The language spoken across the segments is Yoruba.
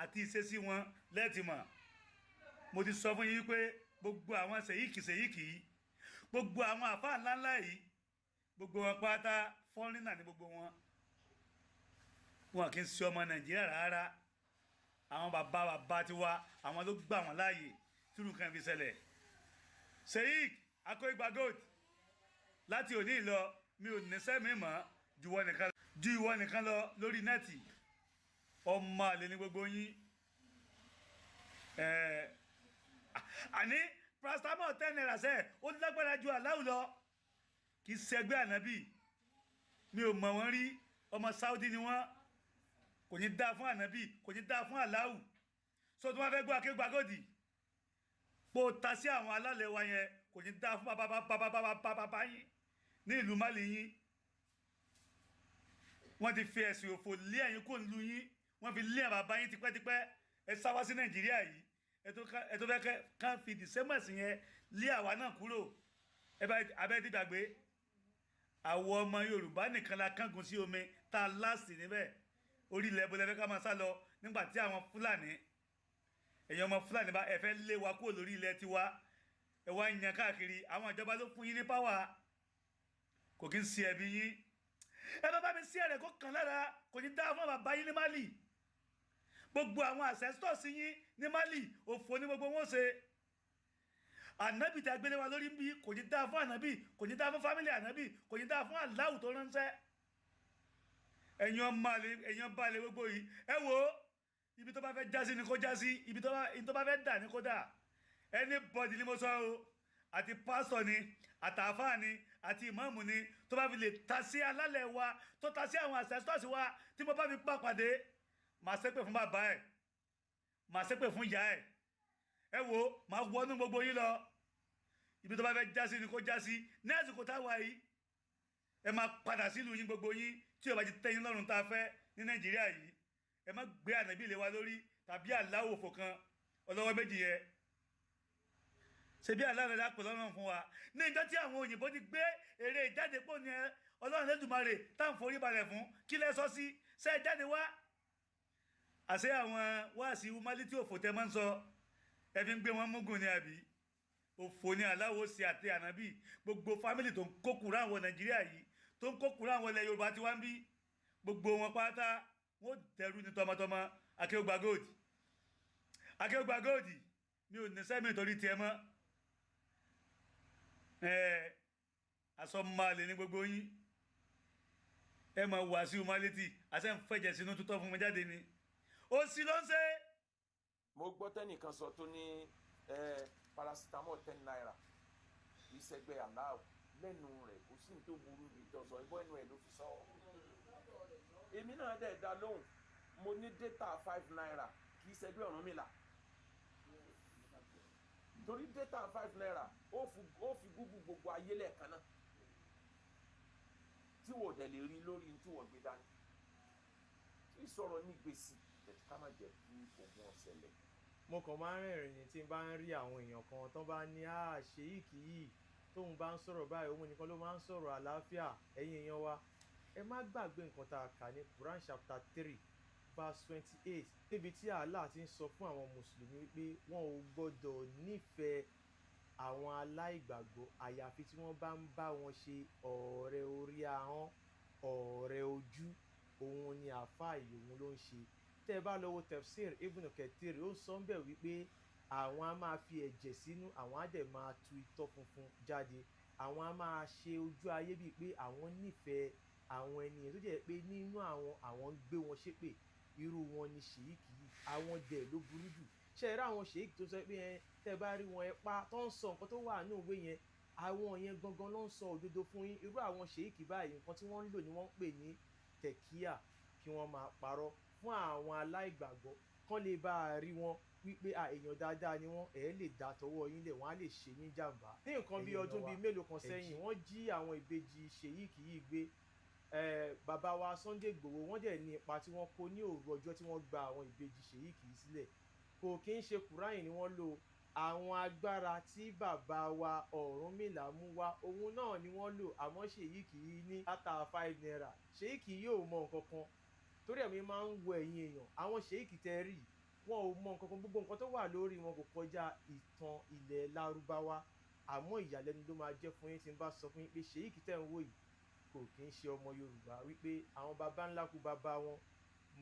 àti ìṣesí wọn lẹ́ẹ̀tì mọ̀. Mo ti sọ fún yín pé gbogbo àwọn sèyíkì sèyíkì yìí, gbogbo àwọn àfáà ńláńlá yìí, gbogbo wọn pátá, foreigner ní gbogbo wọn. Wọn kì í ṣe ọmọ Nàìjíríà rárá. Àwọn bàbá bàbá tiwa, àwọn ló gbà wọn láàyè tírú kan fi ṣẹlẹ̀. Sheik Akéwùgbà Gold, láti òní lọ, mi ò ní sẹ́mi mọ́ ju ìwọ nìkan lọ lórí net. Ọmọ àlè ní gbogbo yín. Àní paracetamol 10 naira sẹ́, ó lágbára ju aláwù lọ. Kì í ṣẹgbẹ́ ànábì. Mi ò mọ̀ wọ́n rí, ọmọ Saudi ni wọ́n. Kò ní dáa fún ànábì, kò ní dáa fún aláwù. So tí wọ́n fẹ́ gbọ́ Akéwùgbà Gold pò ta sí àwọn alálẹ̀ wa yẹn, kò ní dáa fún bàbá bàbá bàbá bàbá yín ní ìlú Mali yín. Wọ́n ti fi ẹ̀sìn òfò lé ẹ̀yin kò ń lu yín, wọ́n fi lé bàbá yín tipẹ́tipẹ́. Ẹ sá wá sí Nàìjíríà yìí, ẹ tó fẹ́ kán fi dìsẹ́mọ̀sì yẹn lé àwa náà kúrò. Ẹ bá abẹ́ ti gbàgbé, àwọn ọmọ Yorùbá nìkan la kángun sí omi tá a láàsì níbẹ̀. Orí ilẹ̀ bọ́lẹ̀ fẹ́ ká máa sá lọ nígbà tí àwọn Fúlàní, ẹ̀yin ọmọ Fúlàní bá ẹ fẹ́ lé wa kúrò lórí ilẹ̀ tiwa. Ẹ wá ń yan káàkiri. Àwọn ìjọba ló fún yín ní power, kò kí ń ṣe ẹbí yín. Ẹ bá bá mi sí ẹ̀rẹ̀ kó kàn lára. Kò ní dáa fún bàbá yín ní Mali, gbogbo àwọn ancestors yín ní Mali, òfò ní gbogbo wọn ṣe. Ànábì tí a gbélé wa lórí ń bí, kò ní dáa fún ànábì, kò ní dáa fún family ànábì, kò ní dáa fún aláwù tó ránṣẹ́. Ẹ̀yin ọmọ àlè, ẹ̀yin ọba àlè gbogbo yìí, ẹ wo ibi tó bá fẹ́ já sí ni kó já sí, ibi tó bá fẹ́ dà ni kó dà. Anybody ni mo sọ o, àti pásítọ̀ ni, àtàfáà ni, àti ìmáàmù ni, tó bá fi lè ta sí alálẹ̀ wa, tó ta sí àwọn ancestors wa, tí mo bá fi pa pàdé, màá ṣépè fún bàbá ẹ̀, màá ṣépè fún ìyá ẹ̀. Ẹ wo, màá wọnú gbogbo yín lọ. Ibi tó bá fẹ́ já sí ni kó já sí. Ní àsìkò táwa yìí, ẹ máa padà sílùú yín, gbogbo yín, tí ó bá ti tẹ́yìn lọ́rùn tá a fẹ́ ní Nàìjíríà yìí. Ẹ má gbé ànábì lé wa lórí tàbí aláwò òfò kan ọlọ́wọ́ méjì yẹn. Ṣe bí aláwọ̀ rẹ̀ pè lọ́rùn fún wa ní ìjọ tí àwọn òyìnbó ti gbé èrè ìjáde pò ní Ọlọ́run Lẹ́dùmarè tá à ń forí balẹ̀ fún? Kí lẹ́ sọ sí ṣe é jáde wá? Àṣẹ àwọn wáàsí humanity òfò tẹ máa ń sọ, ẹ fi ń gbé wọn múgùn ní àbí òfò ní aláwo ṣe àti ànábì. Gbogbo family tó ń kó kúrò àwọn Nàìjíríà yìí, tó ń kó kúrò àwọn ilẹ̀ Yorùbá tí wọ́n ń bí, gbogbo wọn pátá wọn ò dẹrú ní tọmọtọmọ. Akéwùgbà Gold, Akéwùgbà Gold, mi ò ní sẹ́mi torí tiẹ̀ mọ́. Ẹ asọ́mọ́lẹ̀ ní gbogbo yín. Ẹ máa wá sí humanity, àṣẹ ń fẹ̀jẹ̀ sínú tútọ́ fún mi jáde ni ó sì ló ń ṣe. Mo gbọ́ tẹ́nìkan sọ tó ní ẹ paracetamol 10 naira kì í ṣẹgbẹ́ aláwọ̀ lẹ́nu rẹ̀. Kò sí ní tó burú bí tó sọ ìbọn ẹnu ẹ̀ ló fi sọ ọ́. Èmi náà dẹ̀ dá lóhùn, mo ní data 5 naira kì í ṣẹgbẹ́ Ọ̀rúnmìlà, torí data 5 naira ó fi Google gbogbo ayé lẹ́ẹ̀kan náà tí wò dẹ̀ lè rí lórí tí wọ́n gbé dání tí sọ̀rọ̀ ní gbèsè tẹ̀tí ká má jẹ́ kí ogun ọ̀sẹ̀lẹ̀. Mo kàn máa ń rẹ́rìn-ín tí n bá ń rí àwọn èèyàn kan tó bá ní Sheik yìí, tóun bá ń sọ̀rọ̀ báyìí, òun nìkan ló máa ń sọ̀rọ̀ àlàáfíà. Ẹ̀yin èèyàn wa, ẹ má gbàgbé nǹkan tá a kà ní Quran chapter 3 verse 28, níbi tí Allah ti ń sọ fún àwọn mùsùlùmí wípé wọn ò gbọ́dọ̀ nífẹ̀ẹ́ àwọn aláìgbàgbọ́, àyàfi tí wọ́n bá ń bá wọn ṣe ọ̀rẹ́ orí ahọ́n, ọ̀rẹ́ ojú. Òun ni àáfàá yìí, òun ló ń ṣe. Tẹ́ ẹ bá lọ wo Tafsir Ibn Kathir, ó sọ ń bẹ̀ wípé àwọn á máa fi ẹ̀jẹ̀ sínú, àwọn á dẹ̀ máa tu itọ́ funfun jáde. Àwọn á máa ṣe ojú ayé bíi pé àwọn nífẹ̀ẹ́ àwọn ènìyàn, tó jẹ́ pé nínú àwọn ń gbé wọn ṣépè. Irú wọn ni ṣèyíkì yìí, àwọn dẹ̀ ló burú jù. Ṣe é rí àwọn ṣèyíkì tó sọ pé ẹ tẹ́ bá rí wọn, ẹ pa, tó ń sọ nǹkan tó wà ní òwe yẹn, àwọn yẹn gangan ló ń sọ òdodo fún yín. Irú àwọn ṣèyíkì báyìí, nǹkan tí wọ́n ń lò ní wọ́n ń pè ní tẹ̀kíà, kí wọ́n máa parọ́ fún àwọn aláìgbàgbọ́ kán lè bá a rí wọn wípé à èèyàn dáadáa ni wọ́n. Ẹ̀ lè dá tọwọ́ yín lẹ̀, wọ́n á lè ṣe yín jàǹbá. Ní nǹkan bíi ọdún bíi mélòó kan sẹ́yìn, wọ́n jí àwọn ìbejì ṣèyíkì yìí gbé. Bàbá wa Sunday Igboho, wọ́n dẹ̀ ní ipa tí wọ́n kó ní òru ọjọ́ tí wọ́n gba àwọn ìbejì ṣèyíkì yìí sílẹ̀. Kò kí ń ṣe kùráyìn ni wọ́n lò, àwọn agbára tí bàbá wa Ọ̀rúnmìlà mú wá, òun náà ni wọ́n lò. Àmọ́ ṣèyíkì yìí ní data 5 naira, ṣèyíkì yóò mọ nǹkan kan. Torí ẹ̀mí máa ń wo ẹ̀yin èèyàn, àwọn ṣèyíkì tẹ́ rí. Wọn ò mọ nǹkan kan. Gbogbo nǹkan tó wà lórí wọn kò kọjá ìtàn ilẹ̀ Lárúbáwá. Àmọ́ ìyàlẹ́nu ló máa jẹ́ fún yín tí n bá sọ fún yín pé Sheikh tẹ́ ń wò yìí kò kí ń ṣe ọmọ Yorùbá, wípé àwọn baba ńlá kú baba wọn,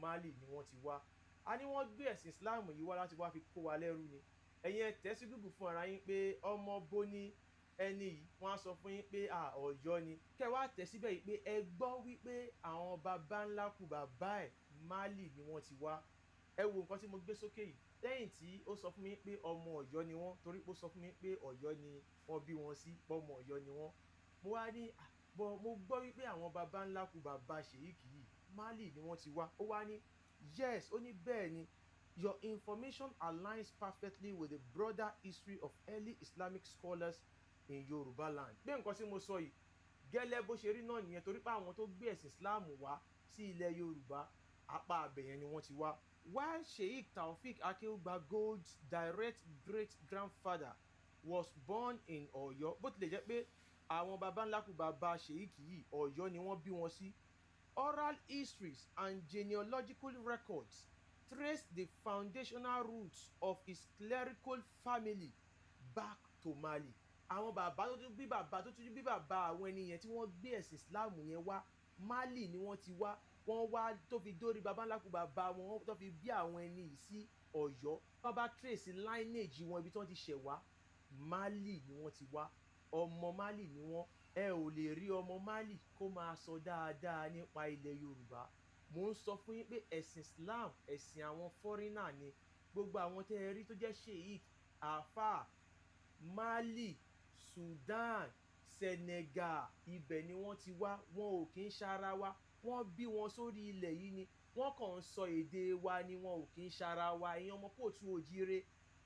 Mali ni wọ́n ti wá. A ní wọ́n gbé ẹ̀sìn Islam yìí wá láti wá fi kó wa lẹ́rú ni. Ẹ̀yin ẹ tẹ̀ sí Google fún ara yín pé ọmọ bó ní ẹni yìí, wọ́n á sọ fún yín pé Ọ̀yọ́ ni. Kẹ́ wá tẹ̀ síbẹ̀ yìí pé ẹ gbọ́ wípé àwọn baba ńlá kú bàbá ẹ̀, Mali ni wọ́n ti wá. Ẹ wo nǹkan tí mo gbé sókè yìí. Lẹ́yìn tí ó sọ fún mi pé ọmọ Ọ̀yọ́ ni wọ́n, torí pé ó sọ fún mi pé Ọ̀yọ́ ni wọ́n bí wọn sí, pọ́mọ Ọ̀yọ́ ni wọ́n, mo wá ní bọ́ mo gbọ́ wípé àwọn baba ńlá kú bàbá Sheikh yìí, Mali ni wọ́n ti wá. Ó wá ní yes, ó ní bẹ́ẹ̀ ni, your information aligns perfectly with the broader history of early Islamic scholars in Yoruba land. Pé nǹkan tí mo sọ yìí gẹ́lẹ́ bó ṣe rí náà nìyẹn, torí pé àwọn tó gbé ẹ̀sìn Islam wá sí ilẹ̀ Yorùbá, apá abẹ̀yẹn ni wọ́n ti wá. While Sheikh Taofik Akeugba Gold's direct great-grandfather was born in Ọ̀yọ́, bó tilẹ̀ jẹ́ pé àwọn baba ńlá kú baba Sheikh yìí, Ọ̀yọ́ ni wọ́n bí wọn sí, oral histories and genealogical records trace the foundational roots of his clerical family back to Mali. Àwọn bàbá tó tún bí bàbá tó tún bí bàbá àwọn ẹni yẹn tí wọ́n gbé ẹ̀sìn Islam yẹn wá, Mali ni wọ́n ti wá. Wọ́n wá tó fi dórí baba ńlá kú bàbá wọn tó fi bí àwọn ẹni yìí sí Ọ̀yọ́. Wọ́n bá trace lineage wọn, ibi tí wọ́n ti ṣẹ̀ wá, Mali ni wọ́n ti wá. Ọmọ Mali ni wọ́n. Ẹ ò lè rí ọmọ Mali kó máa sọ dáadáa nípa ilẹ̀ Yorùbá. Mò ń sọ fún yín pé ẹ̀sìn Islam, ẹ̀sìn àwọn foreigner ni. Gbogbo àwọn tẹ́ ẹ rí tó jẹ́ sheikh, àáfàá, Mali, Sudan, Senegal, ibẹ̀ ni wọ́n ti wá. Wọn ò kí ń ṣara wa. Wọ́n bí wọn sórí ilẹ̀ yìí ni, wọ́n kàn ń sọ èdè wa ni, wọn ò kí ń ṣara wa. Ẹ̀yin ọmọ kóòtù òjíire,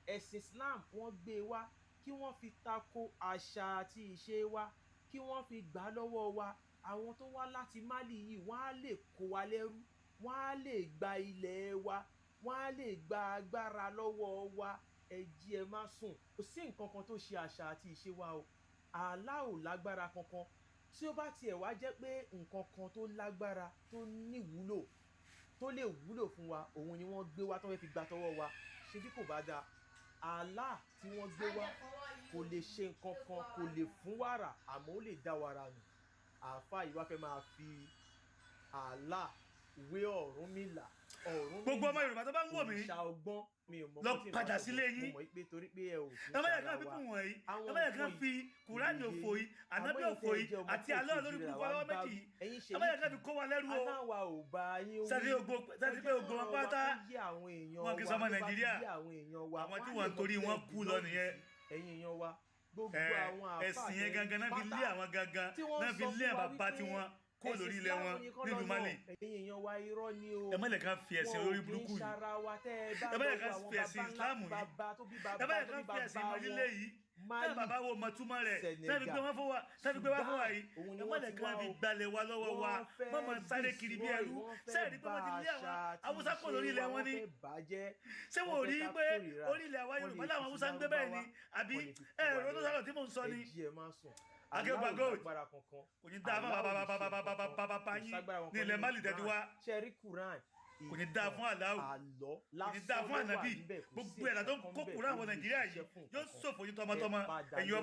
ẹ̀sìn Islam wọ́n gbé wá kí wọ́n fi tako àṣà àti ìṣe wa, kí wọ́n fi gbà lọ́wọ́ wa. Àwọn tó wá láti Mali yìí, wọ́n á lè kó wa lẹ́rú, wọ́n á lè gba ilẹ̀ wa, wọ́n á lè gba agbára lọ́wọ́ wa. Ẹ jí, ẹ má sùn. Kò sí nǹkan kan tó ṣe àṣà àti ìṣe wa o. Allah ò lágbára kankan. Tí ó bá tiẹ̀ wá jẹ́ pé nǹkan kan tó lágbára, tó níwúlò, tó lè wúlò fún wa, òun ni wọ́n gbé wá tó fẹ́ fi gba tọwọ́ wa, ṣe bí kò bá dáa? Allah tí wọ́n gbé wá kò lè ṣe nǹkan kan, kò lè fún wàrà, àmọ́ ó lè dá wàrà nù. Àáfàá yìí wá fẹ́ máa fi Allah wé Ọ̀rúnmìlà. Ọ̀rúnmìlà, Gbogbo ọmọ Yorùbá tó bá ń wò mí, òrìṣà ọgbọ́n. Mi ò mọ lọ nǹkan tí n bá padà sọ, sílé mo yín. mọ̀ pé torí pé ẹ ò kí ń Ẹ má yẹ ṣara kán fi wa. kún wọ̀nyí, Àwọn ẹ má yẹ kán nǹkan fi yìí Kùránì kò òfò yé. yìí, ànábì Àmọ́ òfò ẹ̀yin yìí tẹ́ ẹ jẹ́ ọmọ àti kóòtù àlọ́ lórí òjíire burúkú làwa ọlọ́wọ́ ń bá méjì wí. yìí, Ẹ̀yin ẹ má yẹ kán Sheikh fi kó wa lẹ́rú o. aláwa ò bá yín wí. Sẹ́ni ògbó, Ẹ sẹ́ni pé jẹ́ ògbó wọn kọ́rọ̀ wa pátá kó yé àwọn èèyàn wọn kì í wa. sọmọ Tó bá ti Nàìjíríà. yé àwọn èèyàn wa, Àwọn tí wọ́n á wọ́n lè mọ torí bí wọn ẹ kú lọ belong nìyẹn. sí. Ẹ̀yin èèyàn wa, gbogbo Ẹ àwọn àáfàá ẹ̀sìn yẹn tẹ́ gangan náà fi lé pátá àwọn gangan tí wọ́n náà ń fi sọ lé fún wa bàbá wípé tiwọn kó ẹ̀sìn lórí ilẹ̀ Islam wọn ní kọ́ nílùú lọ́nà. Mali. Ẹ̀yin èèyàn wa, irọ́ ni o. Ẹ má lè kàn fi ẹ̀sìn Wọn ò olórí kí ń burúkú yìí, ṣara wa. Tẹ́ ẹ bá ẹ má lọ lè wo kàn àwọn fi ẹ̀sìn baba ńlá Islam yìí, baba tó bí ẹ má baba lè tó kàn bí fi ẹ̀sìn baba ìmọ̀lélẹ̀ wọn, yìí táwọn Mali, bàbá wo mọ̀ túmọ̀ rẹ̀ tẹ́ẹ̀ fi gbé Senegal, wọn fún wa, tẹ́ẹ̀ fi gbé wá fún wa Sudan, yìí, òun ni ẹ má wọ́n lè ti kàn wá fi o. gbalẹ̀ wa lọ́wọ́ wa. Wọ́n fẹ́ Wọ́n máa sáré kiri bí destroy, ẹrú. wọ́n fẹ́ Sẹ́ẹ̀rí pé bà wọ́n ti lé àwọn àṣà àti Haúsá kúrò ìṣe lórí ilẹ̀ wa, wọn wọ́n ni? fẹ́ bàjẹ́. Ṣé wọn Wọ́n ò fẹ́ rí ká pé kórìíra, orí ilẹ̀ àwa wọ́n Yorùbá lè làwọn fi Haúsá ń gbé bẹ́ẹ̀ ni? Lárúbáwá, Àbí wọ́n lè fi ẹ kó wa ronú lẹ́rú. sọ̀rọ̀ tí mò ń sọ Ẹ ni? jí, ẹ má sùn. Akéwùgbà Allah ò Gold, lágbára kankan. Kò ní dáa fún Allah ò bàbá lè ṣe bàbá bàbá nǹkan kan. bàbá Kò yín ságbára ní kankan ilẹ̀ nínú Mali tẹ́tí Quran. wá. Ṣé ẹ rí Quran? Kò ní dáa Ìtàn fún Àláù, àlọ́ kò ní dáa lásán fún ló wà ànábì. níbẹ̀. Kò sí Gbogbo ẹ̀dá tó ń nǹkan kó kan Kùránì bẹ́ẹ̀ wọ tó lè Nàìjíríà yìí ṣiṣẹ́ fún yóò nǹkan kan. ṣòfò yín Ẹ tọmọtọmọ. padà Ẹ̀yin lọ ọmọ